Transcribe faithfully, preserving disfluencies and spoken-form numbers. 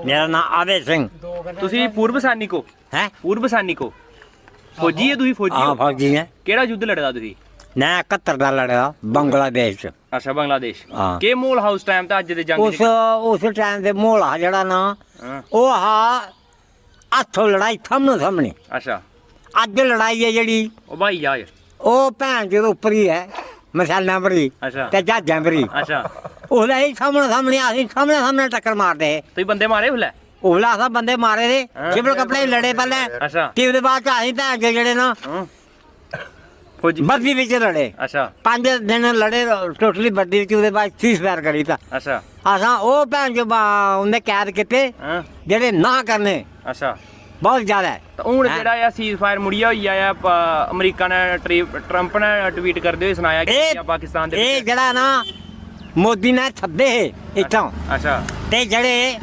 मेरा नांऽ अभय सिंह। ਤੁਸੀਂ ਪੂਰਬ ਸੈਨਿਕ ਹੋ? ਹੈ। ਪੂਰਬ ਸੈਨਿਕ ਹੋ? ਫੌਜੀ ਹੈ ਤੁਸੀਂ? ਫੌਜੀ ਹਾਂ, ਹੋ? ਫੌਜੀ ਹੈ। ਕਿਹੜਾ ਯੁੱਧ ਲੜਦਾ ਤੁਸੀਂ? ਮੈਂ ਇਕਹੱਤਰ ਦਾ ਲੜਿਆ ਬੰਗਲਾਦੇਸ਼ ਚ। ਅੱਛਾ, ਬੰਗਲਾਦੇਸ਼। ਹਾਂ। ਕੀ ਮਾਹੌਲ ਹਾਂ ਉਸ ਟਾਈਮ ਤੇ, ਅੱਜ ਦੇ ਜੰਗ ਉਸ ਚ? ਉਸ ਟਾਈਮ ਦੇ ਮਾਹੌਲ ਆ ਜਿਹੜਾ ਨਾ, ਹਾਂ। ਉਹ ਆ ਹੱਥੋਂ ਲੜਾਈ, ਸਾਹਮਣੇ ਸਾਹਮਣੇ। ਅੱਛਾ। ਅੱਜ ਲੜਾਈ ਹੈ ਜਿਹੜੀ, ਉਹ ਭਾਈ ਆ। ਉਹ ਭੈਣ ਚੋਦ ਉੱਪਰ ਹੀ ਹੈ, ਮਸਾਲਿਆਂ ਪਰ ਹੀ ਅੱਛਾ। ਤੇ ਜਹਾਜ਼ਾਂ ਪਰ ਹੀ। ਅੱਛਾ। ਉਹਦਾ ਹੀ ਸਾਹਮਣੇ ਸਾਹਮਣੇ, ਅਸੀਂ ਸਾਹਮਣੇ ਸਾਹਮਣੇ ਟੱਕਰ ਮਾਰਦੇ। ਤੁਸੀਂ ਬੰਦੇ ਮਾਰੇ ਉਸਲੇ? ਉਹਲਾ ਅਸਾਂ ਬੰਦੇ ਮਾਰੇ ਦੇ, ਹਾਂ। ਸਿਵਲ ਕੱਪੜੇ ਲੜੇ ਪਹਿਲੇ। ਅੱਛਾ। ਤੇ ਉਹਦੇ ਬਾਅਦ ਚ ਅਸੀਂ ਭੈਣ ਚੋਦ ਜਿਹੜੇ ਨਾ, ਹਾਂ। ਫੌਜੀ। ਵਰਦੀ ਵਿੱਚ ਲੜੇ। ਅੱਛਾ। ਪੰਜ ਦਿਨ ਲੜੇ ਟੋਟਲੀ ਵਰਦੀ ਵਿੱਚ, ਉਹਦੇ ਬਾਅਦ ਸੀਜ਼ਫਾਇਰ ਕਰੀ ਤਾ। ਅੱਛਾ। ਅਸਾਂ ਉਹ ਭੈਣ ਚੋਦ ਬਾ- ਉਹਨੇ ਕੈਦ ਕੀਤੇ, ਹਾਂ। ਜਿਹੜੇ ਨਾ ਕਰਨੇ ਅੱਛਾ। ਬਹੁਤ ਜ਼ਿਆਦਾ ਹੈ। ਤਾਂ ਹੁਣ ਹੈਂ? ਜਿਹੜਾ ਆ ਸੀਜ਼ਫਾਇਰ ਮੁੜਿਆ ਹੋਈ ਆ, ਆ ਪ- ਅਮਰੀਕਾ ਨੇ ਟਰੀ- ਟਰੰਪ ਨੇ ਟਵੀਟ ਕਰਦੇ ਹੋਏ ਸੁਣਾਇਆ ਕਿ ਇਹ ਆ ਪਾਕਿਸਤਾਨ ਦੇ ਇਹ ਵਿੱਚ। ਜਿਹੜਾ ਨਾ, ਮੋਦੀ ਨੇ ਸੱਦੇ ਹੈ ਇੱਥੋਂ, ਅੱਛਾ। ਤੇ ਜਿਹੜੇ